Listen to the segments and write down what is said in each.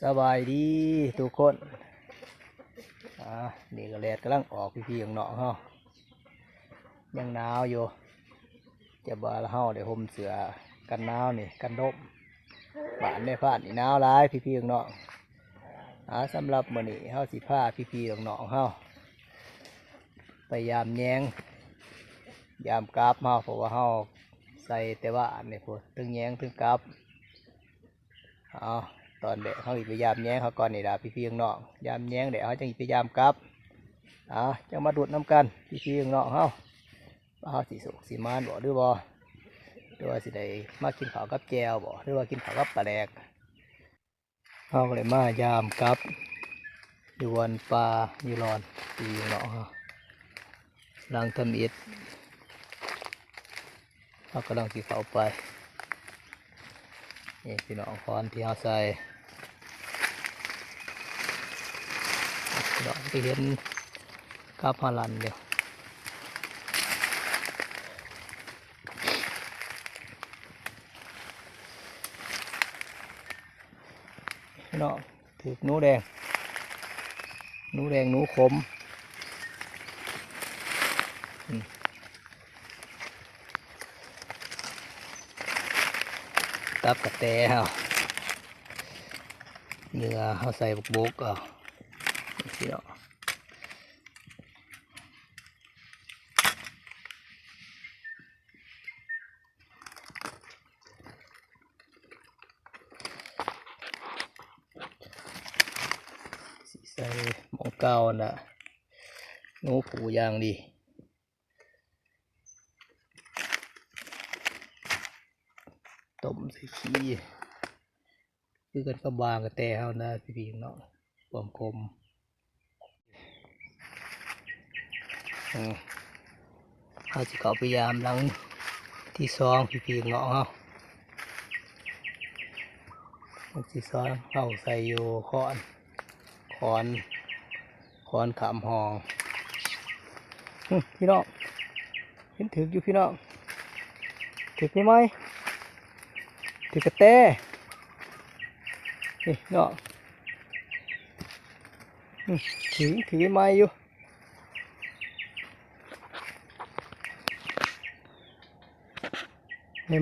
ສະບາຍດີທຸກຄົນ. ອ່າ ນີ້ກໍແດດກຳລັງອອກ ພີ່ໆນ້ອງໆເຮົາ ຍັງໜາວຢູ່ ແຕ່ວ່າເຮົາໄດ້ຫົ່ມເສື້ອກັນໜາວນີ້ ກັນລົມ. ບ້ານແມ່ພານນີ້ໜາວຫຼາຍ ພີ່ໆນ້ອງໆ. ອ່າ ສຳລັບມື້ນີ້ເຮົາຊິພາພີ່ໆນ້ອງໆເຮົາໄປຢາມແຍງ ຢາມກັບເຮົາ ເພາະວ່າເຮົາໃສ່ແຕ່ວ່າອັນນີ້ພຸ້ນ ເທິງແຍງເທິງກັບ. ເອົາ ຕອນແລກເຮົາຊິໄປຢາມແຍງເຮົາກ່ອນນີ້ລະ ພີ່ໆນ້ອງໆ. ຢາມແຍງແລ້ວເຮົາຈັ່ງຊິໄປຢາມກັບ. ເອົາ ຈັ່ງມາລຸ້ນນຳກັນ ພີ່ໆນ້ອງໆເຮົາ ວ່າເຮົາຊິໂຊກຊິໝານບໍ່ ຫຼືບໍ່ ຫຼືວ່າຊິໄດ້ມາກິນເຂົ້າກັບແຈ່ວບໍ່ ຫຼືວ່າກິນເຂົ້າກັບປາແດກ. ເຮົາກໍໄດ້ມາຢາມກັບຢູ່ບ່ອນປ່າຢູ່ລອນ ພີ່ນ້ອງເຮົາ ຫຼັງທຳອິດ ເຮົາກຳລັງຊິເຂົ້າໄປ. ນີ້ພີ່ນ້ອງ ຄອນທີ່ເຮົາໃສ່ ພີ່ນ້ອງໄປເຫັນກັບຫາລັນເດ້. ພີ່ນ້ອງ ຖືກໜູແດງ ໜູແດງ ໜູຂົມ. ອືມ ຕັບກະແຕເຮົາ ເຫຍື່ອເຮົາໃສ່ບົກໆເອົາ ພີ່ນ້ອງ. ຊິໃສ່ໝ່ອງເກົ່າຫັ້ນນະ ໜູຜູຢ່າງດີ ຕົ້ມໃສ່ຂີ້ ຄືກັນກັບຫວ່າງກະແຕເຮົານະ ພີ່ໆນ້ອງໆ ຄວາມຂົມ. ເອີ ເຮົາຊິເຂົ້າໄປຢາມຫຼັງທີສອງ ພີ່ໆນ້ອງເຮົາ ຫຼັງທີສອງ ເຮົາໃສ່ຢູ່ຄອນ ຄອນ ຄອນຂາມຮ່ອງ. ອື ພີ່ນ້ອງ ເຫັນຖືກຢູ່ພີ່ນ້ອງ ຖືກໃໝ່ໆ ຖືກກະແຕ ນີ້ພີ່ນ້ອງ. ອື ຖືກ ຖືກໃໝ່ໆຢູ່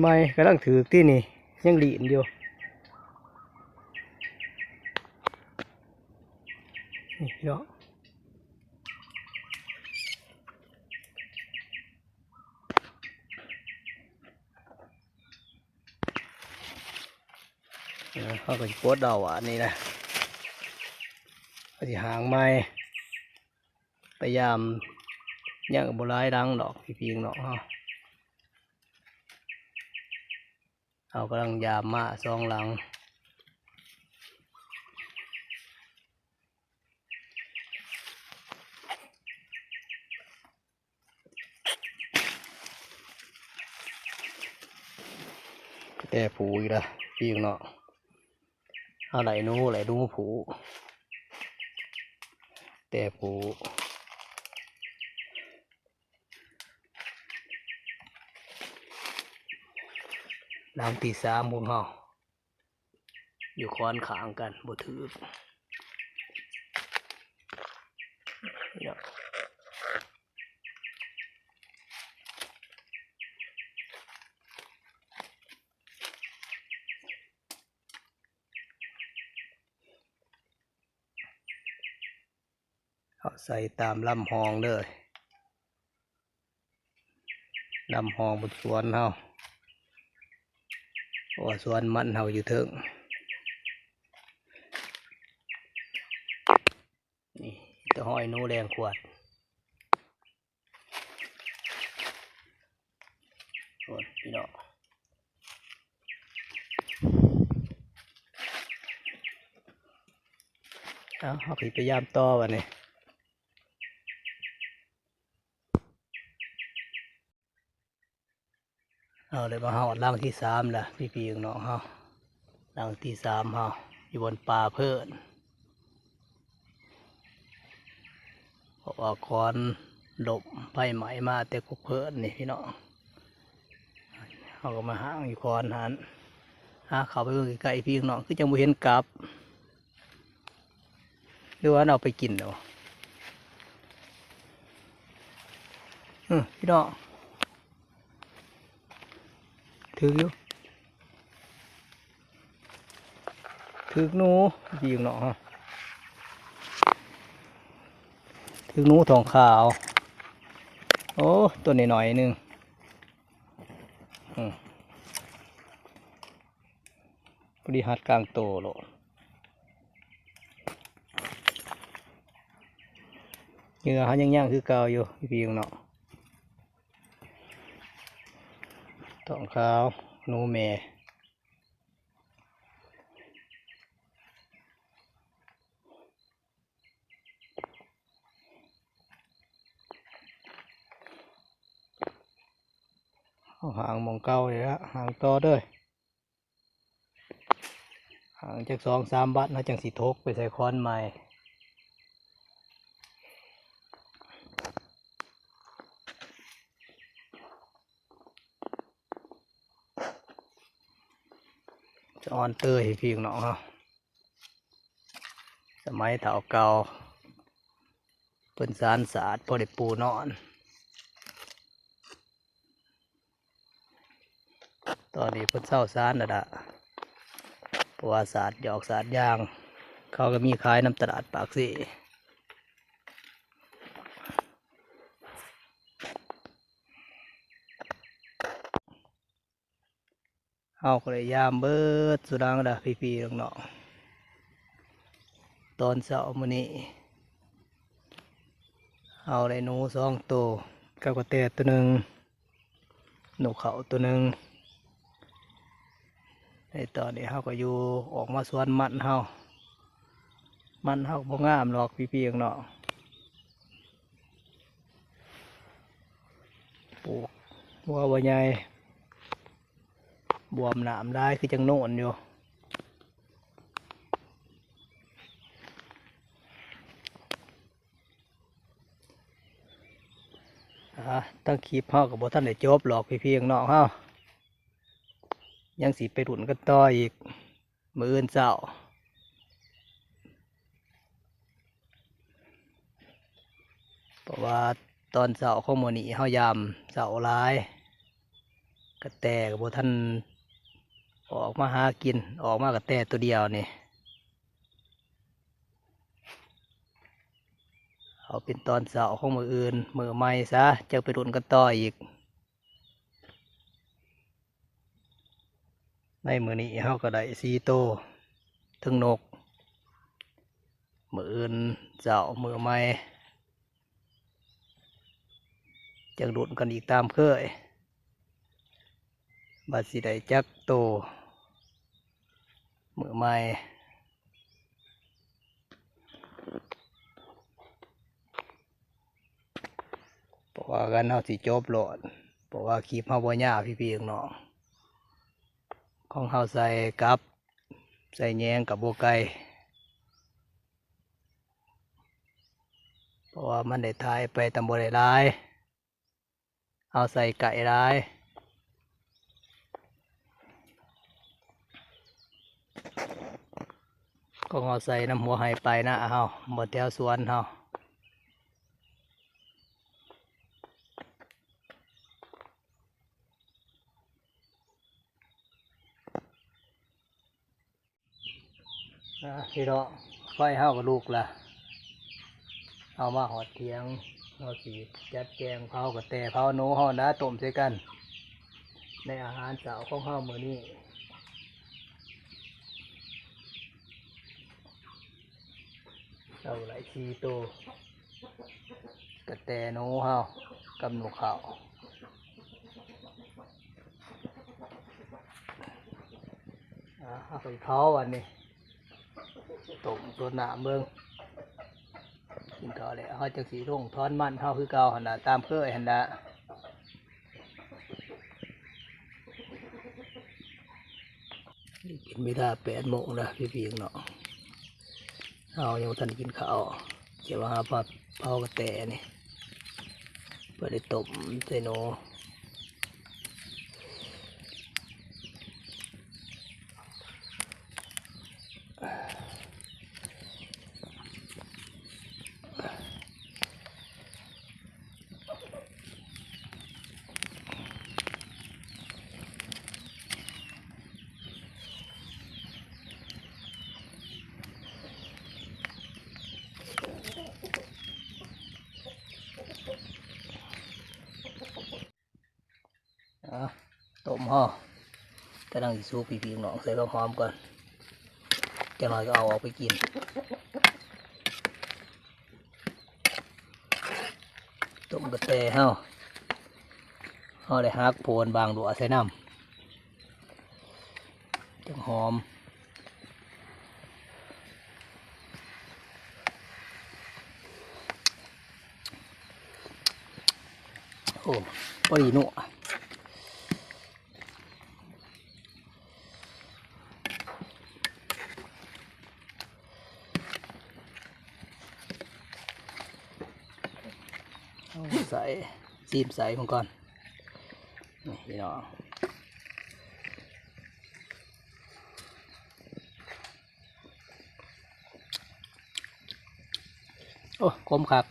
ໃໝ່ໆ ກຳລັງຖືກຕິນີ້ ຍັງລີ້ນຢູ່ ນີ້ພີ່ນ້ອງ. ເອີ ເຮົາກໍຊິປົດເອົາອັນນີ້ນະ ເຮົາຊິຫາງໃໝ່ ໄປຢາມ ຍັງບໍ່ຫຼາຍຫຼັງດອກ ພີ່ໆນ້ອງເຮົາ ເຮົາກຳລັງຢາມມາສອງຫຼັງ. ແຕ່ຜູອີກລະ ພີ່ນ້ອງ ເຮົາໄດ້ໜູ ໄດ້ໜູຜູ ແຕ່ຜູ ຫຼັງທີສາມຂອງເຮົາ ຢູ່ຄອນຂ້າງກັນ ບໍ່ຖືກ. ເຮົາໃສ່ຕາມລຳຮ່ອງເດີ ລຳຮ່ອງບົນສວນເຮົາ ເພາະວ່າສວນມັນເຮົາຢູ່ເທິງ. ນີ້ ມີແຕ່ຮອຍໜູແດງຂວດ ໂອ້ຍ ພີ່ນ້ອງ ເອົາ ເຮົາກໍຊິໄປຢາມຕໍ່ບັດນີ້. ເຮົາໄດ້ມາຮອດຫຼັງທີສາມແລ້ວ ພີ່ໆນ້ອງໆເຮົາ ຫຼັງທີສາມເຮົາ ຢູ່ບ່ອນປ່າເພີ້ນ ເພາະວ່າຄອນລົມໄຟໄໝ້ມາແຕ່ກົກເພີ້ນນີ້ພີ່ນ້ອງ ເຮົາກໍມາຫາງຢູ່ຄອນຫັ້ນ. ຫາເຂົ້າໄປເບິ່ງໃກ້ໆ ພີ່ນ້ອງ ຄືຈັ່ງບໍ່ເຫັນກັບ ຄືວ່າເອົາໄປກິນແລ້ວ. ເອີ ພີ່ນ້ອງ ຖືກຢູ່ ຖືກໜູ ພີ່ນ້ອງເຮົາ ຖືກໜູທອງຂາວ. ໂອ້ ຕົວນ້ອຍໆໜຶ່ງ ອືມ ພໍດີຮັດກາງໂຕໂລດ. ເຫຍື່ອເຮົາຍັງຍ່າງຄືເກົ່າຢູ່ ພີ່ນ້ອງເນາະ ທອງຂາວ ໜູແມ່. ເອົາຫາງໝ່ອງເກົ່ານີ້ລະ ຫາງຕໍ່ເດີ ຫາງຈັກສອງສາມບັດ ເຮົາຈັ່ງຊິຖົກໄປໃສ່ຄອນໃໝ່. ສະອອນເຕີຍໃຫ້ພີ່ນ້ອງເຮົາ ສະໄໝເຖົ້າເກົ່າ ເພິ່ນສານສາດພໍໄດ້ປູນອນ. ຕອນນີ້ເພິ່ນເຊົາສານແລ້ວລະ ເພາະວ່າສາດຢອກສາດຢາງ ເຂົາກໍມີຂາຍນຳຕະຫຼາດປາກເຊ. ເຮົາກໍໄດ້ຢາມເບິດສຸດັງລະ ພີ່ໆນ້ອງໆ ຕອນເຊົ້າມື້ນີ້ ເຮົາໄດ້ໜູສອງໂຕ ກັບກະແຕໂຕໜຶ່ງ ນົກເຂົາໂຕໜຶ່ງ. ໃນຕອນນີ້ເຮົາກໍຢູ່ ອອກມາສວນມັນເຮົາ ມັນເຮົາບໍ່ງາມດອກ ພີ່ໆນ້ອງໆ ປູກຫົວບໍ່ໃຫຍ່ ບວມນ້ຳຫຼາຍ ຄືຈັ່ງໂນນຢູ່. ອາ ທາງຄລິບເຮົາກໍບໍ່ທັນໄດ້ຈົບດອກ ພີ່ໆນ້ອງໆເຮົາ ຍັງຊິໄປລຸ້ນກັນຕໍ່ອີກ ມື້ອື່ນເຊົ້າ ເພາະວ່າຕອນເຊົ້າຂອງມື້ນີ້ເຮົາຢາມເຊົ້າຫຼາຍ ກະແຕກໍບໍ່ທັນອອກມາຫາກິນ ອອກມາກະແຕໂຕດຽວນີ້. ເອົາເປັນຕອນເຊົ້າຂອງມື້ອື່ນ ມື້ໃໝ່ຊະ ຈັ່ງໄປລຸ້ນກັນຕໍ່ອີກ. ໃນມື້ນີ້ເຮົາກໍໄດ້ສີ່ໂຕ ເຖິງນົກ ມື້ອື່ນເຊົ້າມື້ໃໝ່ ຈັ່ງລຸ້ນກັນອີກຕາມເຄີຍ ວ່າຊິໄດ້ຈັກໂຕມື້ໃໝ່. ເພາະວ່າກັນເຮົາຊິຈົບໂລດ ເພາະວ່າຄລິບເຮົາບໍ່ຍາວ ພີ່ໆນ້ອງໆ ຂອງເຮົາໃສ່ກັບໃສ່ແຍງກັບບໍ່ໄກ ເພາະວ່າມັນໄດ້ຖ່າຍໄປຕຳບໍ່ໄດ້ຫຼາຍ. ເຮົາໃສ່ໄກ່ຫຼາຍ ຂອງເຮົາໃສ່ນຳຫົວໄຮ່ປາຍນາເຮົາ ບ່ອນແຖວສວນເຮົາ. ອ່າ ພີ່ນ້ອງ ໄຟເຮົາກໍລຸກລະ ເຮົາມາຮອດຖຽງ ເຮົາຊິຈັດແຈງເຜົາກະແຕ ເຜົາໜູເຮົານະ ຕົ້ມໃສ່ກັນ ໃນອາຫານເຊົ້າຂອງເຮົາມື້ນີ້. ເອົາໄຫຼສີ່ໂຕ ກະແຕ ໜູເຮົາກັບນົກເຂົາ. ອ່າ ເອົາໄປເຜົາບັດນີ້ ຕົ້ມຕົວນ້ຳເບິ່ງ ກິນເຂົ້າແລ້ວເຮົາຈັ່ງຊິລົງຖອນມັນເຮົາຄືເກົ່າຫັ້ນລະ ຕາມເຄີຍຫັ້ນລະ. ເປັນເວລາແປດໂມງແລ້ວ ພີ່ໆນ້ອງໆ ເຮົາຍັງບໍ່ທັນໄດ້ກິນເຂົ້າ ຈະວ່າຫາມາເຜົາກະແຕນີ້ ເພື່ອໄດ້ຕົ້ມໃສ່ໜູ. ອ້ ກຳລັງຊິສຸກ ພີ່ໆນ້ອງໆ ໃສ່ຜັກຫອມກ່ອນ ຈັກໜ້ອຍກໍເອົາອອກໄປກິນ. ຕົ້ມກະແຕເຮົາ ເຮົາໄດ້ຫັກໂພນບາງຫຼວໃສ່ນຳ ຈັ່ງຫອມ. ໂອ້ ພໍດີນົວ. ເອົາໃສ່ ຊີມໃສ່ມັນກ່ອນ ນີ້ພີ່ນ້ອງ. ໂອ້ ຂົມຄັກ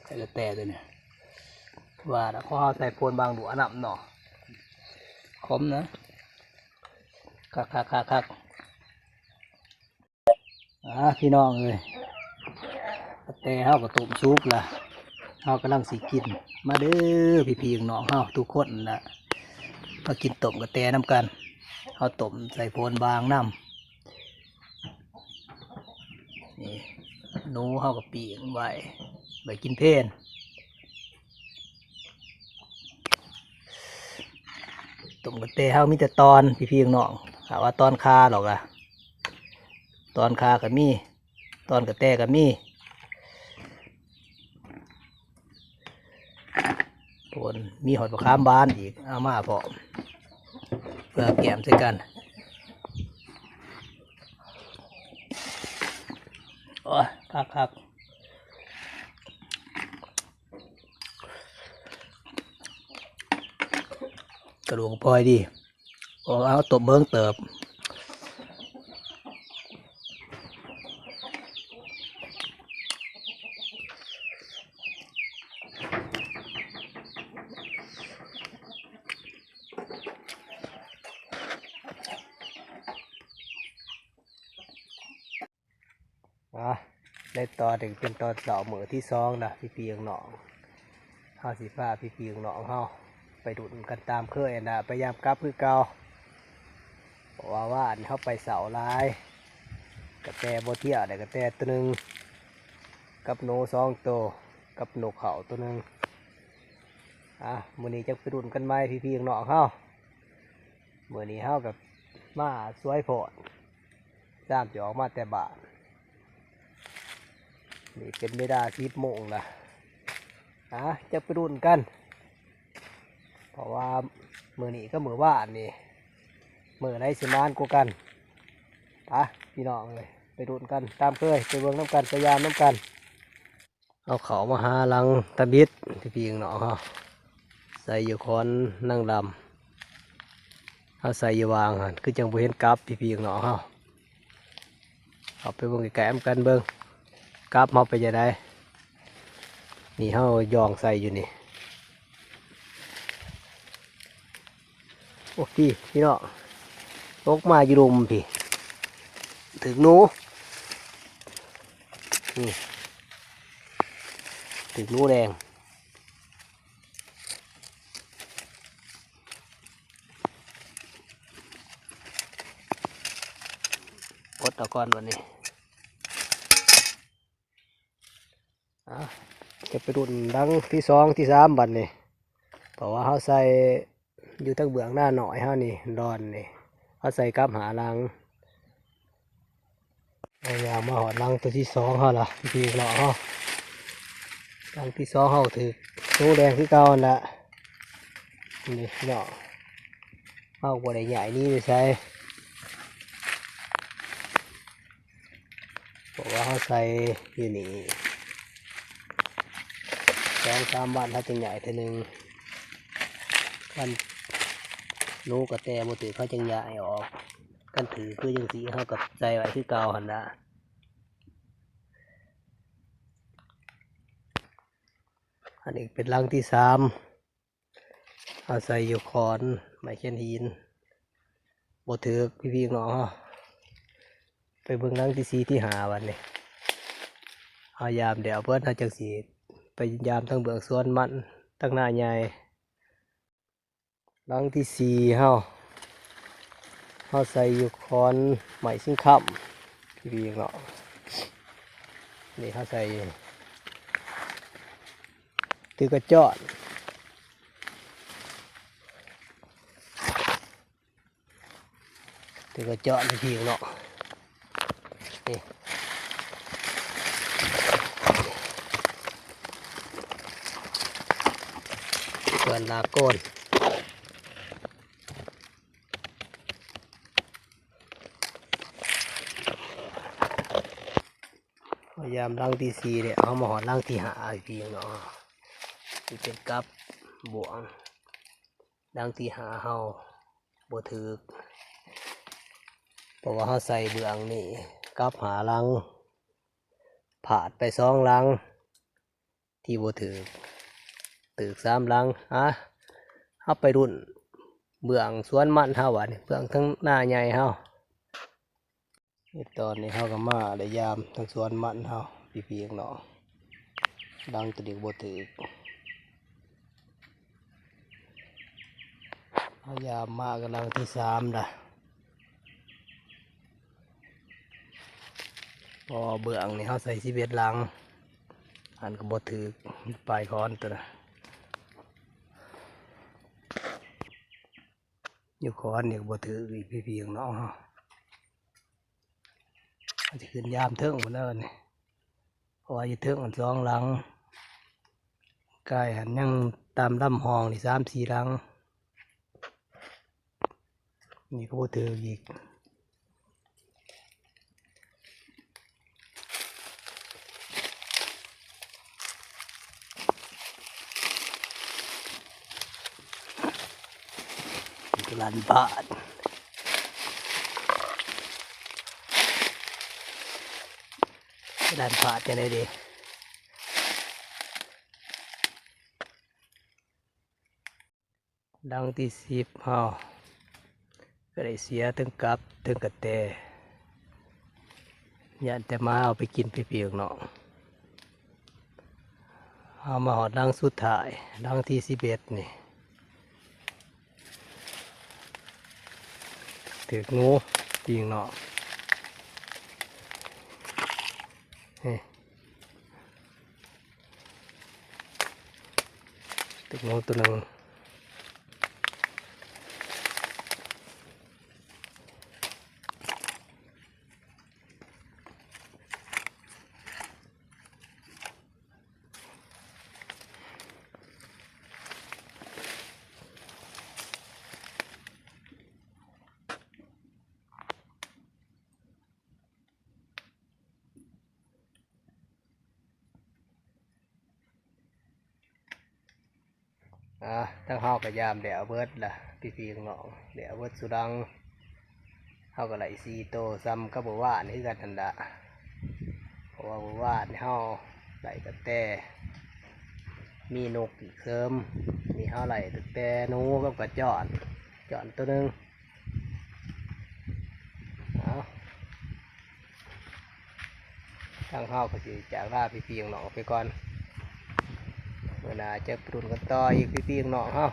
ໃສ່ກະແຕຕົວນີ້ ວ່າລະ ເພາະເຮົາໃສ່ໂພນບາງຫຼວນຳເນາະ ຂົມນະ ຄັກໆໆໆ. ອ່າ ພີ່ນ້ອງເອີຍ ກະແຕເຮົາກໍຕົ້ມສຸກລະ ເຮົາກຳລັງຊິກິນ ມາເດີພີ່ໆນ້ອງໆເຮົາທຸກຄົນນະ ມາກິນຕົ້ມກະແຕນຳກັນ ເຮົາຕົ້ມໃສ່ໂພນບາງນຳ. ນີ້ ໜູເຮົາກໍປີ້ງໄວ້ ໄວ້ກິນເພນ. ຕົ້ມກະແຕເຮົາມີແຕ່ຕອນ ພີ່ໆນ້ອງໆ ຖ້າວ່າຕອນຄາດອກລະ ຕອນຄາກໍມີ ຕອນກະແຕກໍມີ. ໂພນ ມີຮອດບັກຂາມບານອີກ ເອົາມາພ້ອມ ເພື່ອແກ້ມໃສ່ກັນ. ໂອ້ຍ ຄັກໆ ກະດູກກໍປ່ອຍດີ. ໂອ້ ເອົາ ຕົ້ມເບິ່ງເຕີບ. ອ່າ ໃນຕອນນີ້ເປັນຕອນເຊົ້າມື້ທີສອງນະ ພີ່ໆນ້ອງໆ ເຮົາຊິພາພີ່ໆນ້ອງໆເຮົາໄປດຸ່ນກັນຕາມເຄີຍນະ ໄປຍາມກັບຄືເກົ່າ ເພາະວ່າວານເຮົາໄປເຊົ້າຫຼາຍ ກະແຕບໍ່ທຽວໄດ້ກະແຕໂຕໜຶ່ງ ກັບໜູສອງໂຕ ກັບນົກເຂົາໂຕໜຶ່ງ. ອ່າ ມື້ນີ້ຈັກໄປດຸ່ນກັນໃໝ່ ພີ່ໆນ້ອງໆເຮົາ ມື້ນີ້ເຮົາກໍມາສວຍໂພດ ຍາມຈະອອກມາແຕ່ບ້ານ ນີ້ເປັນເວລາສິບໂມງລະ ອ່າ ຈັກໄປລຸ້ນກັນ ເພາະວ່າມື້ນີ້ກັບມື້ວານນີ້ ມື້ໃດຊິໝານກວ່າກັນ ໄປ ພີ່ນ້ອງເອີຍ ໄປລຸ້ນກັນຕາມເຄີຍ ໄປເບິ່ງນຳກັນ ໄປຢາມນຳກັນ. ເຮົາເຂົ້າມາຫາຫຼັງທຳອິດ ພີ່ໆນ້ອງໆເຮົາ ໃສ່ຢູ່ຂອນນາງດຳ ເຮົາໃສ່ຢູ່ຫວ່າງຫັ້ນ ຄືຈັ່ງບໍ່ເຫັນກັບ ພີ່ໆນ້ອງໆເຮົາ ເຮົາໄປເບິ່ງໃກ້ໆນຳກັນເບິ່ງ ກັບເຮົາເປັນຈັ່ງໃດ ນີ້ເຮົາຢ່ອງໃສ່ຢູ່ນີ້. ໂອ້ ພີ່ ພີ່ນ້ອງ ຕົກມາຢູ່ລຸ່ມພີ້ ຖືກໜູ ນີ້ ຖືກໜູແດງ ອົດເອົາກ່ອນບັດນີ້. ອ່າ ຈະໄປລຸ້ນຫຼັງທີສອງທີສາມບັດນີ້ ເພາະວ່າເຮົາໃສ່ຢູ່ທາງເບື້ອງໜ້ານ້ອຍເຮົານີ້ ດອນນີ້ ເຮົາໃສ່ກັບຫ້າຫຼັງ ເຮົາຍ່າງມາຮອດຫຼັງໂຕທີສອງເຮົາລະ ພີ່ນ້ອງເຮົາ ຫຼັງທີສອງເຮົາຖືກໜູແດງຄືເກົ່າຫັ້ນລະ ນີ້ພີ່ນ້ອງ ເຮົາບໍ່ໄດ້ຍ້າຍໜີໄປໃສ. ເພາະວ່າເຮົາໃສ່ຢູ່ນີ້ສອງສາມວັນ ເຮົາຈຶ່ງຍ້າຍເທື່ອໜຶ່ງ ຄັນໜູກະແຕບໍ່ຖືກ ເຮົາຈຶ່ງຍ້າຍອອກ ຄັນຖືກຄືຈັ່ງຊີ້ ເຮົາກໍໃສ່ໄວ້ຄືເກົ່າຫັ້ນລະ. ອັນນີ້ເປັນຫຼັງທີສາມ ເຮົາໃສ່ຢູ່ຂອນໄມ້ແຄນຫີນ ບໍ່ຖືກ ພີ່ໆນ້ອງເຮົາ ໄປເບິ່ງຫຼັງທີສີ່ທີຫ້າບັດນີ້ ເຮົາຢາມແລ້ວເບິດ ເຮົາຈັ່ງຊິໄປຢາມທາງເບື້ອງສວນມັນ ທາງນາໃຫຍ່. ຫຼັງທີສີ່ເຮົາ ເຮົາໃສ່ຢູ່ຂອນໄມ້ຊິງຄຳ ພີ່ໆເນາະ. ນີ້ເຮົາໃສ່ຖືກກະຈອນ ຖືກກະຈອນ ພີ່ໆເນາະ. ນີ້ ເພື່ອນລາໂກນ ພະຍາຍາມຫຼັງທີສີ່ແລ້ວ ເຮົາມາຮອດຫຼັງທີຫ້າ ພີ່ເນາະ. ນີ້ເປັນກັບບ່ວງ ຫຼັງທີຫ້າເຮົາບໍ່ຖືກ ເພາະວ່າເຮົາໃສ່ເບື້ອງນີ້ກັບຫ້າຫຼັງ ພາດໄປສອງຫຼັງ ທີ່ບໍ່ຖືກ ຖືກສາມຫຼັງ. ອາ ເຮົາໄປລຸ້ນເບື້ອງສວນມັນເຮົາບາດນີ້ ເບື້ອງທາງນາໃຫຍ່ເຮົາ. ນີ້ຕອນນີ້ເຮົາກໍມາໄດ້ຍາມທາງສວນມັນເຮົາ ພີ່ໆເນາະ ຫຼັງຕົວນີ້ບໍ່ຖືກ. ເຮົາຍາມມາກັນຫຼັງທີສາມລະ ເພາະວ່າເບື້ອງນີ້ເຮົາໃສ່ສິບເອັດຫຼັງ ອັນກໍບໍ່ຖືກ ປາຍຄອນຕົວນະ ຢູ່ຄອນນີ້ກໍບໍ່ຖືກອີກ ພີ່ໆເນາະ. ເຮົາຊິຂຶ້ນຍາມເທິງພຸ້ນແລ້ວນີ້ ເພາະວ່າຢູ່ເທິງອັນສອງຫຼັງ ກາຍຫັ້ນຍັງຕາມລຳຫ້ອງນີ້ສາມສີ່ຫຼັງ ນີ້ກໍບໍ່ຖືກອີກ. ລັນພາດ ລັນພາດຈັ່ງໃດເດ? ຫຼັງທີສິບເຮົາກໍໄດ້ເສຍເຖິງກັບເຖິງກະແຕ ຢ້ານແຕ່ໝາເອົາໄປກິນ ພີ່ໆເນາະ. ເຮົາມາຮອດຫຼັງສຸດທ້າຍ ຫຼັງທີສິບເອັດນີ້ ຖືກງູ ພີ່ເນາະ ນີ້. ຖືກງູຕົວໜຶ່ງ. ອ່າ ທາງເຮົາກໍຢາມແລ້ວເບິດລະ ພີ່ໆນ້ອງໆ ແລ້ວເບິດສູ່ຫຼັງ. ເຮົາກໍໄດ້ສີ່ໂຕ ສ່ຳກັບມື້ວານຄືກັນຫັ້ນລະ ເພາະວ່າມື້ວານເຮົາໄດ້ຕັ້ງແຕ່ມີນົກອີກເສີມ ນີ້ເຮົາໄດ້ຕັ້ງແຕ່ໜູກັບກະຈອນ ຈອນໂຕໜຶ່ງ. ເອົາ ທາງເຮົາກໍຊິຈາກລາພີ່ໆນ້ອງໆໄປກ່ອນ. ມື້ໜ້າຈະໄປລຸ້ນກັນຕໍ່ອີກ ພີ່ໆນ້ອງໆເຮົາ.